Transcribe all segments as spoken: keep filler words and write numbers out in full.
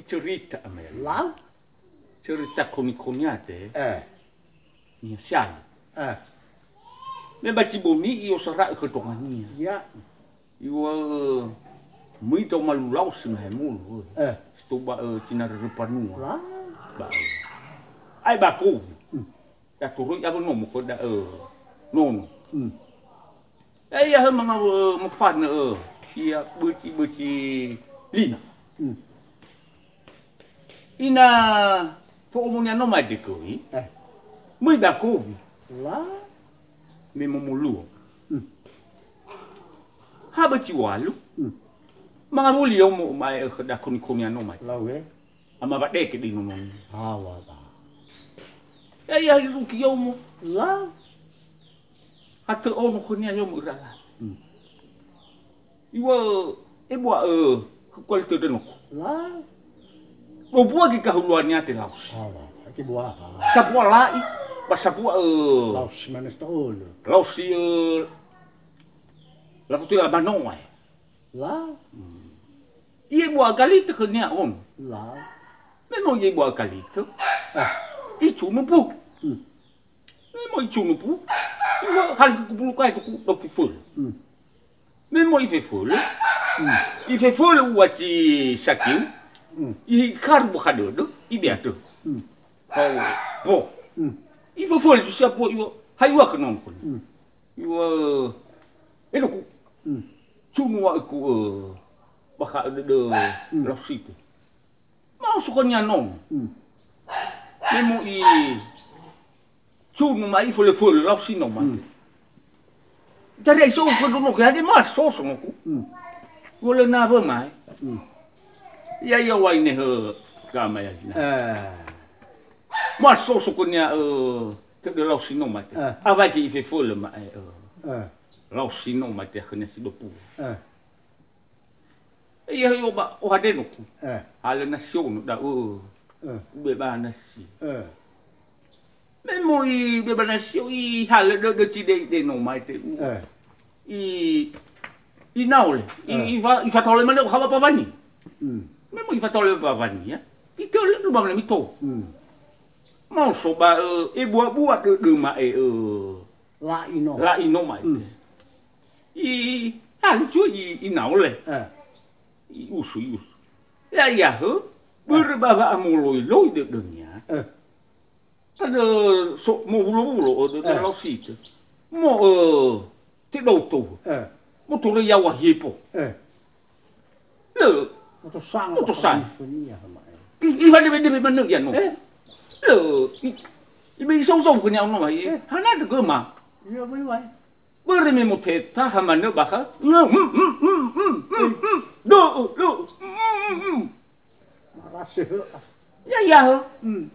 Cerita ama ya. Lau? Cerita koni-koni ate. Eh. Niha siali. Eh. Me ba Cibomi i osara'ö khö dongania. Ya. Iwa, eh, möi dao malulau si mahe mulu, eh. Eh. Sitoba, eh, cina rörö panua. Lah. Ba, eh. Ai baku. Hmm. Ya turoi awö nomo khö da, eh, nono. Hmm. Eh, ya, he manga, eh, mofanö, eh. Ia böci-böci lina. Hmm. Ina fo'omonia no mai dököi. Eh. Möi ba kowi. La. Me momoluo. Hmm. Ha böci walu. Hmm. Manga woli yomo mai, eh, khö da koni-koni ano mai. Lau, eh. Ama wadeke di nononi. Awa ba. Ya, ya, hiruki yomo. La. Hatö ono khönia yomo ira la. Hmm. Iwa, e bua, eh, khö kuali tödö noko. La. Dua bua gi kahuluania te laos. Awa, ake bua. Sabua la'i, ba sabua, eh, laos manö sa'olö. Laos, eh, lafotu la manoa, eh. La. Hmm. Ie bua galite khönia on. La. Me no ie bua galite. Ah. Icunu pu. Hmm. Me mo icunu pu. Iwa hali ku bulu kai ku dau feföle. Hmm. Me mo ifeföle. Hmm. Ifeföle ua ci sakiu. Hmm. Ikaru bua kadödö. Ibeatö. Hmm. Fao po. Hmm. Ifeföle tu siapo iwa. Haiwa ke nongkon. Hmm. Iwa. Eloku. Hmm. Cunu wa iku, eh, bakha dödö. Hmm. Laosite. Mau sukonia nong. Hmm. Me mo i cunu mai fölö-fölö laosi no mai. Hmm. Tari ai so fölö no ke ade mas so so ngoku. Hmm. Wala na ba mai. Hmm. Ya, ya, wai ne he gama ya na. Eh. Mas so sukonia, eh, tödö laosi no mai. Eh. Awai ke ifefölö mai, eh. Eh. Laosi no mai te khönia si dua puluh. Eh. Iya, yo ba, oh, hadenoku. Eh. Halö nasi ono da'ö. Eh. Ube ba nasi. Eh. Me mo i ube ba nasi, i halö dödö ci dei de no mai te u. Eh. I, i naole. I, eh. I fa, i fataole mane, ha ba pawani. Hmm. Me mo i fataole pawani, ya. I töle lu ba mane mito. Hmm. Mau so ba, eh, e bua-bua dödö ma'e, eh. La'i no. La'i no ma'e. Hmm. I, ha, lucu i, i naole. Eh. I usu, i usu. Ya, ya, he. Börö ba wa'amoloiloi dödönia. Eh. Ada so, mo wulo-wulo, o, dödö eh. Laosite. Mo, eh, te dou tou. Eh. Mo toröi yaŵa hiepo. Eh. Lö. Oto sanga. Oto sanga. Ifa debe-debe manö ya no. Eh. Lö. I, i be isau-sau khönia ono wa. Eh. Hana de göma. Iya, wai, wai. Börö me mutetaha manö bakha. Do, do. Marase hö. Ya, ya, hö. Hmm.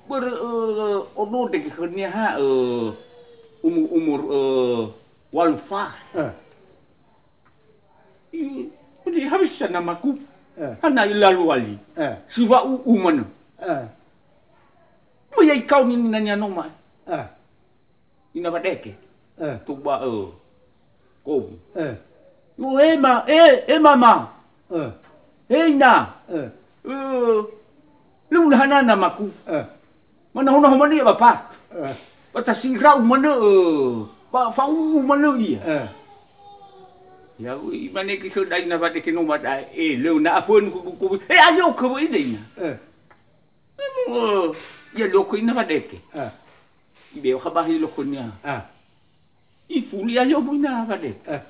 Börö, eh, ono dege khönia ha, eh, umur, umur, eh, walu fa. Eh. I, ini habis sana maku. Eh. Hana ilalu wali. Eh. Siwa u, u manö. Eh. Mo ya ikau ni nanya noma. Eh. Ina wadeke. Eh. Tuba, eh, kobu. Eh. Yo, eh, ma, eh, eh, mama. Eh. Eh, ina. Eh. Eh, lö unahanana maku. Eh. Manaho-naho mane ya bapa. Eh. Ba tasirau manö, eh. Ba fa'u manö ia. Eh. Ya, ui, mane ke khö dai na wadeke no ma dai. Eh, lö na afön ku, ku, ku. Eh, ayo ke wi dai na. Eh. Emo, eh, ya lö ke ina wadeke. Eh. Ibeo khabahi lokonia. Ah. Ifuli ayo bui na wadeke. Eh.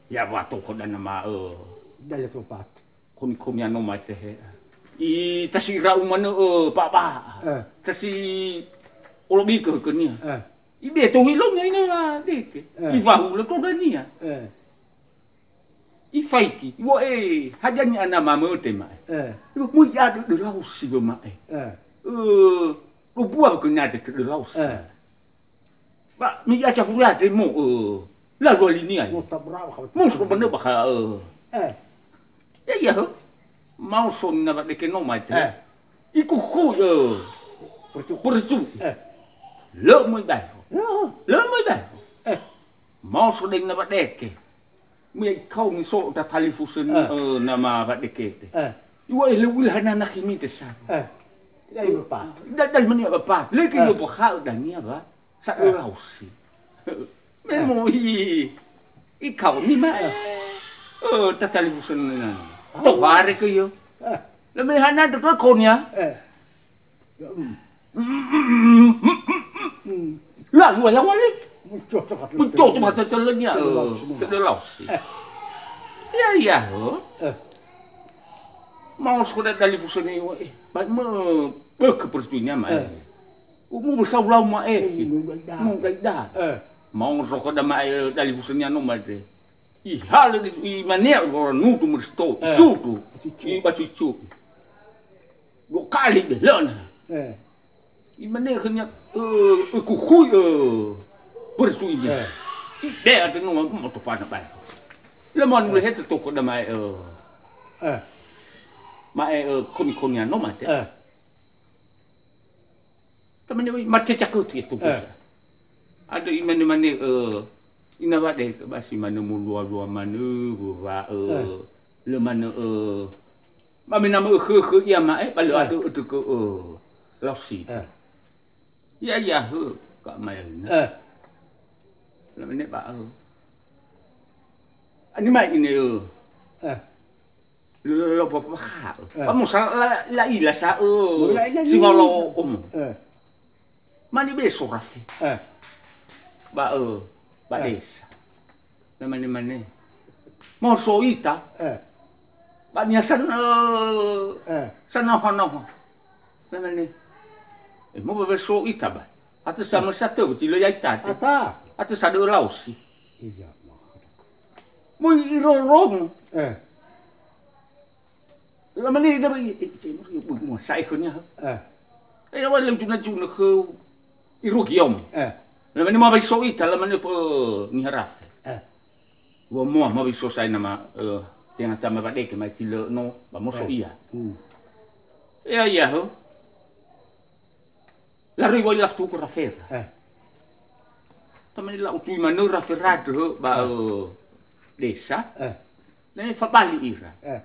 Ya wato ko dana ma, eh. Dale topat. Komi-komi ano mate he. I tasi ra'u manö, eh, papa. Eh. Tasi olobi ke, ke nia. Eh. Ibe to hilo nia ina wadeke. Eh. Ifahu le to dania. Eh. Ifaiki, iwo, eh, hadia ni ana mamöte ma'e. Eh. Iwo, mo i'a dödö laosi wö ma'e. Eh. Eh, do bua wö könade dödö laosi. Eh. Ba, mi i'a cafuriade mo, eh, lalu alinia. Mo tabrau ka. Mo so banö bakha, eh. Eh. Ya, ya, he. Mau so na wadeke no ma'e te. Eh. Ikuku, eh. Percu. Percu. Eh. Lö möi dae. Ya. Lö möi dae. Eh. Mau so deng na wadeke. Muya ikau ni so da talifu sen, eh, eh, nama wadekete. Eh. Iŵa'ö lö u'ila hana nakhimi te sa. Eh. Dai bapa. Da, dai mani bapa. Leke yo bokha'ö dania wa. Sa laosi. Me mo i, i kaomi ma. Eh, ta talifusöni nana. Tohare ke yo. Eh. Lö me hana de ke konia. Eh. Lalu ya wali. Muncul tempat. Muncul tempat tetelennya. Tetelennya. Eh. Ya, ya, oh. Eh. Mau sekolah dalifusöni, eh, ba me, be ke pertunya ma, eh. Umu besau lau ma, eh. Mu gaida. Mu gaida. Eh. Mau sekolah ma, eh, dalifusöni anu ma, eh. Ihale di, imane orang nudu meristo, eh, isudu. Cucu. Iba cucu. Dua kali belöna. Eh. Imane khönia, eh, eh, kukhui, eh, persu ini. Eh. Ibe ada no, mau topana bae. Lö manu lehe te toko da mae, eh. Eh. Mae, eh, koni-koni ano mate. Eh. Tamane oi, mate cakö tu itu. Eh. Ada imane-mane, eh, ina wade, basi mane mulua-lua mane, wa, eh, eh, lö mane, eh, Ba me na mö'ökhökhö ia ma'e, ba lö, eh, andrö ödögö'ö laosi. Eh. Ia, ia, hö, ka'amaeina. Eh. Lamane ba, ö. Ani mai ine, ö. Eh. Lö, lö, lö, ba, ba, ha, ö. Eh. Ba mo sa la, la ila sa, ö. Mo la ila si ni. Fao lao omo. Eh. Mani beso rafe. Eh. Ba, ö, ba, eh, desa. Lamane-mane. Mo so ita. Eh. Ba nia san, ö, eh, sanaoha-naoha. Lamane. Eh, mo ba beso ita ba. Atö sa, eh, mesa tö, ti lö ya ita te. Ata. Atö sa dö laosi. Iya, mah. Mo i rorong. Eh. Lamane ida ba i, e, cemur, e, bu, mua, sa'e khönia, ha? Eh. E, wa lem juna-juna khö, irugi om. Eh. Lamane ma bai so ita, lamane pe niha rafe. Eh. Wa mua ma bai so sa'e nama, eh, tenga tama ba deke mai tilö no, ba mo so, eh, ia. Hmm. Ia, ia, ho. Laröi wai laftu ke rafera. Eh. Tamane la'utui manö rafera döhö ba, eh, ö, desa. Eh. Na fabali ira. Eh.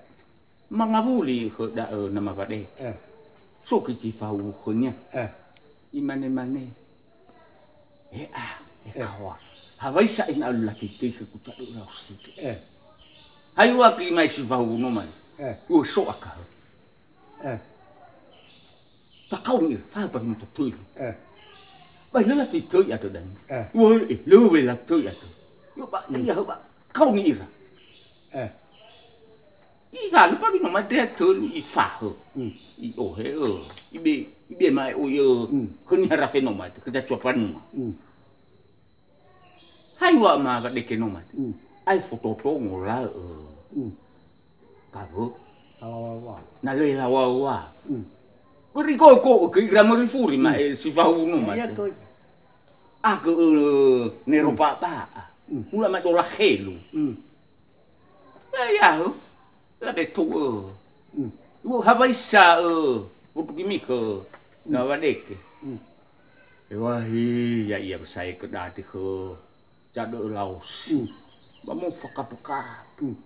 Mangawuli khö da'ö nama wadege. Eh. So ke zi fahou khönia. Eh. Imane-mane, "He a, he, eh, kawa. Hawaisa ena'ö lateitei khögu tadö laosi ke?" Eh. Hai ua ke imai si fahou no mai. Eh. Ua so akahö. Eh. Takaoni ira, fa ba mita töi. Eh. Ba lö latöi-töi andrö dania. Eh. Ua, eh, lö we latöi andrö. Yo ba, hmm, ia, ba kaoni ira. Eh. Ihalö ba wino ma dea tölu ifahö. Hmm. I'ohe, ö. Ibe, ibe ma'e oi, ö. Hmm. Khö niha rafe no ma, khö zatuapanua. Hmm. Hai ua ma wadege no mate. Hmm. Ai fototo ngolaö. Hmm. Kawö. Lawawa. Na lö lawawa. Hmm. Böri gogo ke ira mörifuri ma, hmm, e si fahou no mate. Iya, toi. Agö, ö, nero, hmm, baba. Hmm. Hula ma dola khelu. Hmm. Eh, ya'o. Labe to'ö. Hmm. Wo hawaisa, ö, wotugi mi khö, hmm, na wadege. Hmm. Ewahi, ya'ia besae ke dati khö, zadö laosi. Hmm. Ba mo fakapeka. Hmm.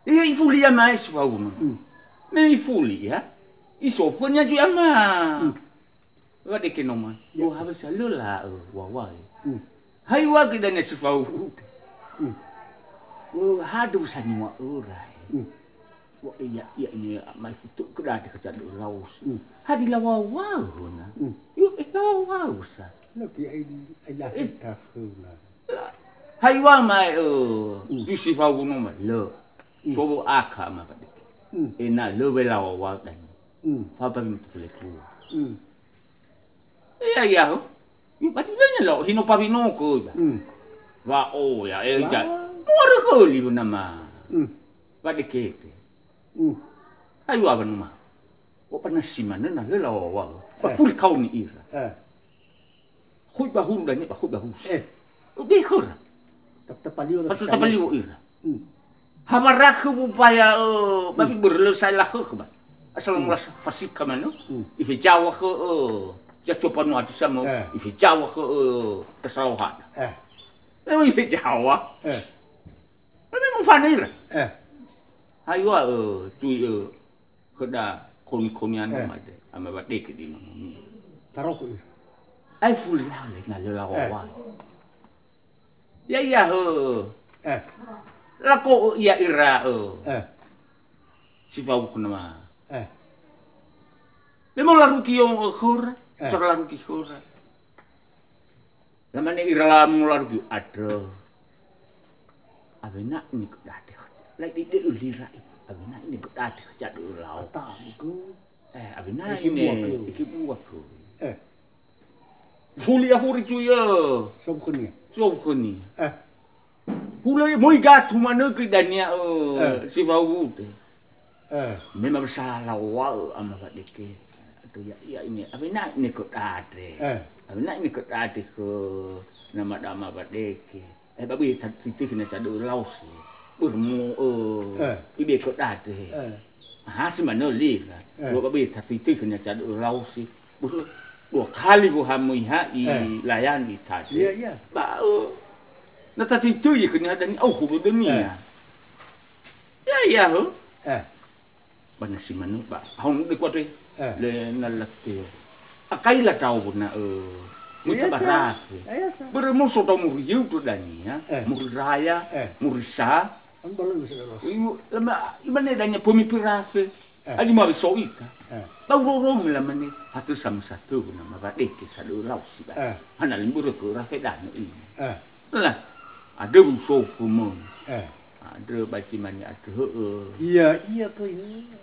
Ia ifuli ia mae si fahou no. Hmm. Me ifuli ia. Isofu nia zui ama. Hmm. Wadege no ma. Ya. Wo hawaisa lö la'ö wawae. Hmm. Hai ua ke dania si fahou. Hmm. Wo hadu saniwa öra. Hmm. Wa iya, iya, iya, mai futu ke dati khö zadö laosi. Hmm. Hadi lawawa hona. Hmm. Yo, eh, lawawa sa. Lagi ai, ai, eh, lahita hona. Hai ua mae, ö, hmm, zi si fahou no ma lö. Hmm. So wo aka ma wadege. Hmm. Ena lö we lawawa dania. Hmm. Fa ba mi tefele tua. Hmm. Ia, ia, ho. Yu, ba di lö nia lao, hino pawino ko, ba. Hmm. Wa, o, ya, e, ja. Wah. Muara ko li nama. Hmm. Wadege te. Hmm. Ayo, apa nama? Wo panasi manö na lö lawawa. Ba, eh, fuli kaoni ira. Eh. Hui ba hulu dania ba hui ba husi. Eh. Ubi khöra. Tap-, tapalio. Pas tapalio ira. Hmm. Hawarakhö bupaya, ö, ba, hmm, bibörö lö sa'e lakhökhö ba. Asal, hmm, ngelas fasika manö. Hmm. Ifejawa khö, ö, zatuapanua ati samo. Eh. Ifejawa khö, ö, tasalaohana. Eh. Memang ifejawa. Eh. Memang fana ira. Eh. Ayo, eh, tui, eh, khöda koni-koni anu Eh. made, ama Wadeke di nonomi. Taroko ira. Ai fuli lau le, na lö lau Eh. awai. Ya, ya, he. Eh. Lako ia ira, eh. Eh. Si fao khöna ma. Eh. Me mo larugi yo khöra, Eh. cora larugi khöra. Lamane ira lamu larugi, "Andrö. Awena ini gödade. Lai dide ulira i. Awena ini gödade jadö lau." Ata, iku. Eh, awena Iki ini, buah ke. iki buah ke. Eh. Fuli ahuri tu ya. Sobu khönia. Sobu khönia. Eh. Hulö moi gatu manö ke dania, eh, Eh. si fao gute. Eh. Memang salah wa'ö ama Wadeke. Atau ya, ya ini, awena ini gödade. Eh. Awena ini gödade khö nama dama Wadeke. Eh, babi ta-, titi kena cadu laos. Bermu, eh, Eh. ibe gödade. Eh. Aha si manö li, kan? Eh. Dua babi ta-, titi kena cadu laos. Bus-, dua kali bu hamui ha i Eh. layani tadi. Iya, iya. Ba, eh, na tatitui kena dani, oh, hubo dania. Eh. Ya, ya, ho. Eh. Ba na si manö, ba, haun de kuat, eh. Eh. Le na lateo. Akai la tao bona, eh, Iya, sa. mutabarafe. Iya, sa. Bere moso tao muri yeu to dania, Eh. muri raya, Eh. muri sa. Kan balu bisa terus. Ibu, lama, imane dania pemimpin rafe. Eh. Adi mawe so ita. Eh. Bau roro me lamane, hatu sama satu nama Wadeke sadö laosi ba. Eh. Hana lemburu ke rafe danö ini. Eh. Lah, ada bu so kumon. Eh. Andrö ba zi mane andrö, he'e. Iya, iya, ke, iya.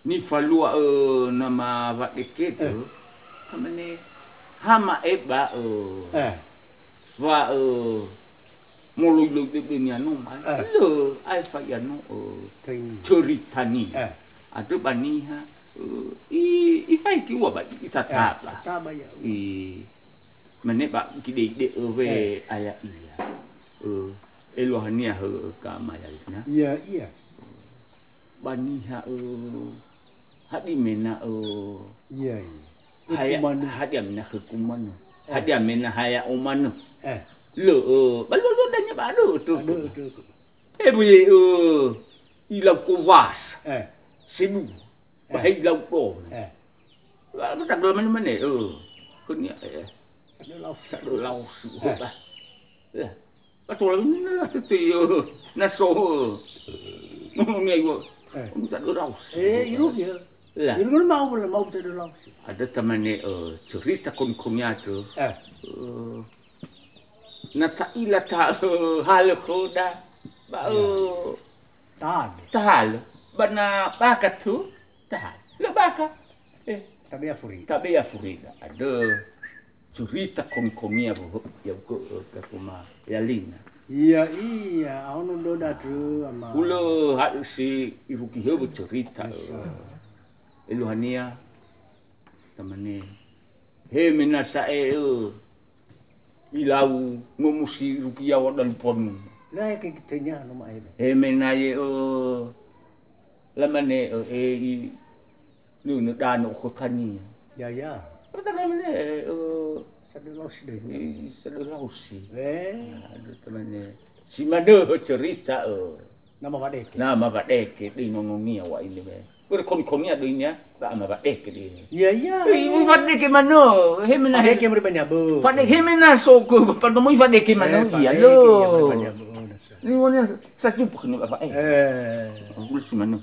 Nifalua, eh, nama Wadeke tö, Eh. amane, ha ma'e ba, eh, Eh. wa, eh, moloi-loi dödönia no ma. Eh. Lö, aefa ia no, eh, Kain. Ceritania. Eh. Andrö ba niha, eh, i, ifaigi ua ba i, itataba. Eh, tataba ia. I, mane ba gide-gide öwe Eh. aya ia. Eh, eluahania he'e ka maya ina. Iya, iya. Ba niha, ö, hadia mena, ö, Iya, iya. Haya, Hukuman. hadia mena hukuman. Eh. Hadia mena haya oman. Eh. Lö, ö, ba lö, lö dania ba lö, tö. Aduh, aduh, aduh. Eh, bu ye, ö, ilau kowas. Eh. Sibu. Ba Eh. hai ilau to. Eh. Ba, ba tak mane-mane, ö. Kunia, eh. Sadö laos. Sadö laos, Eh. ba. Ya. Ba tola mina la tete yo. Na so. Nono ni ayo. Eh. Om tak ada laos. Eh, iru dia. Ya. Iru kan mau, mau tak ada laos. Ada tamane, eh, cerita kon-konia tö. Eh. Eh, na ta'ila ta, eh, halö khöda. Ba, Ya. eh, Tabe. tahalö. Ba na baka tö. Tahalö. La baka. Eh. Tabe ya furi. Tabe ya furi. Ada. Cerita kon-konia bu, ya, ke, ke, kuma, ya, lina. Iya, iya, aono doda tö, ama. Hulö haü si irugi höbö cerita, Bisa. eh, eluahania, tamane. He mena sa'e, eh, ilau, nono si irugi yawa dan ponu. Nah, ke kitanya, no ma'e. He mena ye, eh, Lamane, ö, e, i, nunu danö khötania. Ya, ya. Kata lamane, ö, Sadö laosi deh. i, sadö laosi. Eh. Aduh, tamane. Si manö cerita, ö. Nama Wadeke. Nama Wadeke, di nononia wa ini, be. Ber kon-konia do ini, ya. Ba ama Wadeke di ini. Iya, iya. Eh, ibu Wadeke manö, he mena he. Wadeke meribanya, bu. Wadeke he mena soko, pada moi Wadeke manö, Eh, iya, Wadeke lo. meribanya, bu. Ini wanya satu pun ni, Bapak, eh. Eh. Aku si manö.